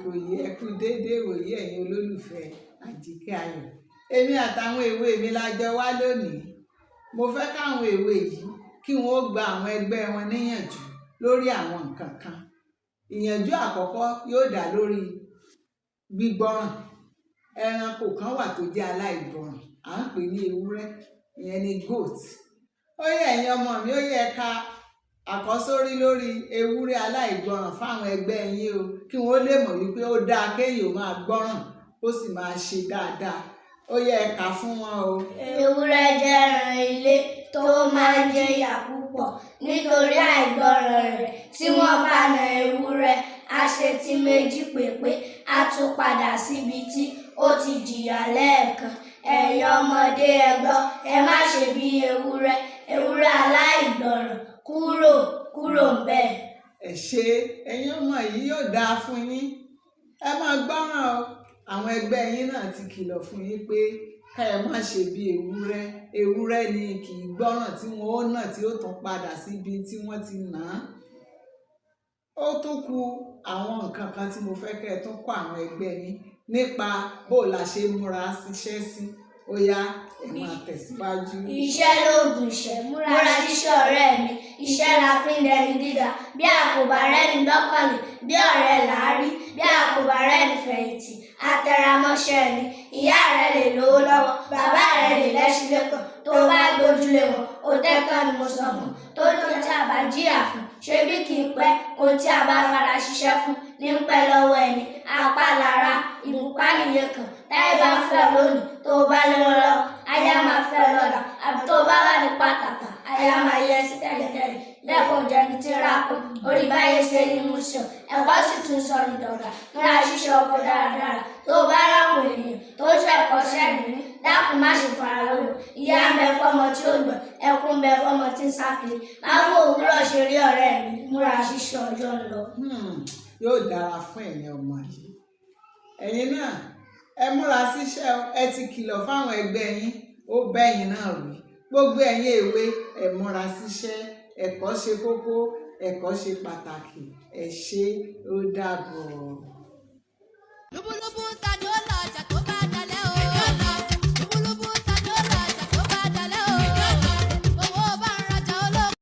Àsìkò yìí, ẹ kú déédéé wòye, ẹ̀yin olólùfẹ́ Àjíkẹ́ Ayọ̀. Èmi àtàwọn èwe mi la jọ wá lónìí. Mo fẹ́ káwọn èwe yìí kí wọ́n ó gba àwọn ẹgbẹ́ wọn níyànjú lórí àwọn nǹkan kan. Ìyànjú àkọ́kọ́ yóò dá lórí gbígbọ́ràn. Ẹranko kan wà tó jẹ́ aláìgbọràn, à ń pè ní ewúrẹ́, ìyẹn ni goat. Ó yẹ, ẹ̀yin ọmọ mi, ó yẹ ká àkọ́sórí lórí ewúrẹ́ aláìgbọràn fáwọn ẹgbẹ́ yín o, kí wọ́n lè mọ̀ wípé ó dáa kéèyàn máa gbọ́ràn, ó sì máa ṣe dáadáa. Ó yẹ ká fún wọn o. Ewúrẹ́ jẹ́ ẹran ilé tó máa ń jẹ̀yà púpọ̀ nítorí àìgbọràn rẹ̀. Tí wọ́n bá na ewúrẹ́, á ṣe tí méjì pépé, á tún padà síbi tí ó ti jìyà lẹ́ẹ̀kan. Ẹ̀yin ọmọdé, ẹ gbọ́, ẹ má ṣe bí ewúrẹ́, ewúrẹ́ aláìgbọràn. Kúrò, kúrò ńbẹ̀. Ẹ ṣe, ẹ̀yin ọmọ yìí, yóò dáa fún yín. Ẹ máa gbọ́ràn o. Àwọn ẹgbẹ́ yín náà ti kìlọ̀ fún yín pé ká ẹ má ṣe bí ewúrẹ́. Ewúrẹ́ ni kì í gbọ́ràn, tí wọ́n ó nà tí ó tún padà síbi tí wọ́n ti nà án. Ó tún kù àwọn nǹkan kan tí mo fẹ́ kẹ́ ẹ tún kọ́ àwọn ẹgbẹ́ yín nípa bó la ṣe múra síṣẹ́ sí. Ó yá, ẹ máa tẹ̀síwájú. Iṣẹ́ lóògùn ìṣẹ́. Múra ṣíṣe, ọ̀rẹ́ mi. Iṣẹ́ la fi ń dẹni gíga. Bí a kò bá rẹ́ni gbọ́kànlé, bí ọ̀rẹ́ là á rí. Bí a kò bá rẹ́ni fẹ̀yìntì, a tẹra mọ́ṣẹ́ ni. Ìyá rẹ lè lówó lọ́wọ́, bàbá rẹ lè lẹ́ṣin lẹ́kàn. Tó bá gbójúlé wọn, ó tẹ́tàn ni mo sọ fún. Tó lóhun tí a bá jìyà fún, ṣé bí kì í pẹ́? Ohun tí a bá fara ṣiṣẹ́ fún ní ń pẹ́ lọ́wọ́ ẹni. Apá lára ìgúnpá nìyẹn kan. Táyé bá ń fẹ́ lónìí, tó bá lówó lọ́wọ́, ayé á máa fẹ́ lọ́la. Àbí tó bá wà ní pàtàkì, ayé á máa yẹ sí tẹ́lẹ̀tẹ́lẹ̀. Lẹ́kùn jẹni tí ń rákò orí báyé ṣe ní mú sí ọ. Ẹ̀kọ́ sì tún sọ ní dọ̀gà. Múra ṣíṣe ọkọ dáradára. Tó bá rákò ènìyàn tó ń ṣẹ̀kọ́ṣẹ́ nìyí, dákun, má ṣe fara wé. Ìyà ń bẹ fọ́mọ tí ó gbọ́n, ẹkún ń bẹ fọ́mọ tí ń sá kiri. Má fún òwúrọ̀ ṣeré, ọ̀rẹ́ mi. Múra ṣíṣe, ọjọ́ ń lọ. Yóò dára fún ẹ̀yin ọmọ yìí. Ẹ̀yin náà, ẹ múra síṣẹ́ o. Ẹ ti kìlọ̀ fáwọn ẹgbẹ́ yín, ó bẹ́yìn náà wí. Gbogbo ẹ̀yin èwe, ẹ múra síṣẹ́. Ẹ̀kọ́ ṣe kókó, ẹ̀kọ́ ṣe pàtàkì. Ẹ ṣé, ó dàbọ̀.